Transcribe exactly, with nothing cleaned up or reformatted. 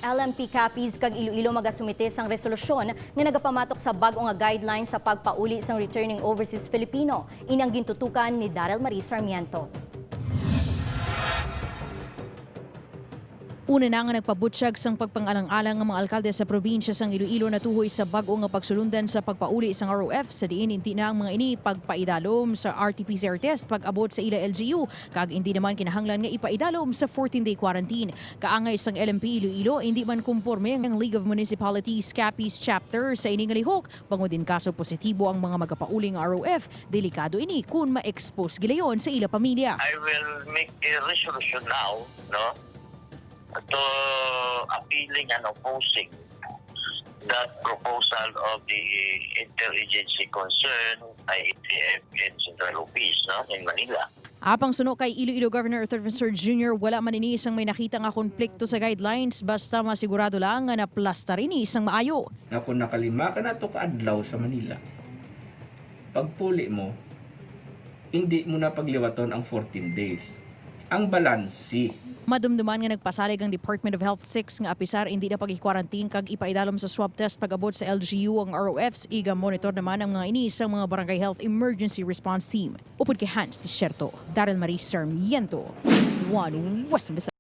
L M P Capiz kag Iloilo magasumite sang resolusyon nga nagapamatok sa bag-o nga guidelines sa pagpauli sang returning overseas Filipino. Ini ang gintutukan ni Daryl Marie Sarmiento. Una na nga nagpabutyag sang pagpangalang-alang nga mga alkalde sa probinsya sang Iloilo natuhoy sa bag-o nga pagsulundan sa pagpauli sang R O F, sa diin indi na ang mga ini pagpaidalom sa R T P C R test pag-abot sa ila L G U, kag indi naman kinahanglan nga ipaidalom sa fourteen-day quarantine. Kaangay sang L M P Iloilo, indi man kumporme ang League of Municipalities Capiz Chapter sa ini nga lihok, bangod in kaso positibo ang mga magapauli nga R O F, delikado ini kon ma-expose gilayon sa ila pamilya. I will make a resolution now, no, to appealing and opposing that proposal of the interagency concern, I A T F, in Central Office, no, in Manila. Apang suno kay Iloilo Governor Arthur Defensor Junior, wala man ini sang may nakita nga konplikto sa guidelines, basta masigurado lang nga naplastar ini sang maayo. Nga kung nakalima ka nato ka adlaw sa Manila, pagpuli mo, hindi mo na pagliwaton ang fourteen days. Ang balansi. Madumduman nga nagpasalig ang Department of Health six nga apisar indi na pag-quarantine kag ipaidalom sa swab test pag-abot sa L G U ang R O Fs, iga monitor naman ang mga ini sang mga Barangay Health Emergency Response Team. Upod kay Hans Desierto, Daryl Marie Sarmiento, One West Visayas.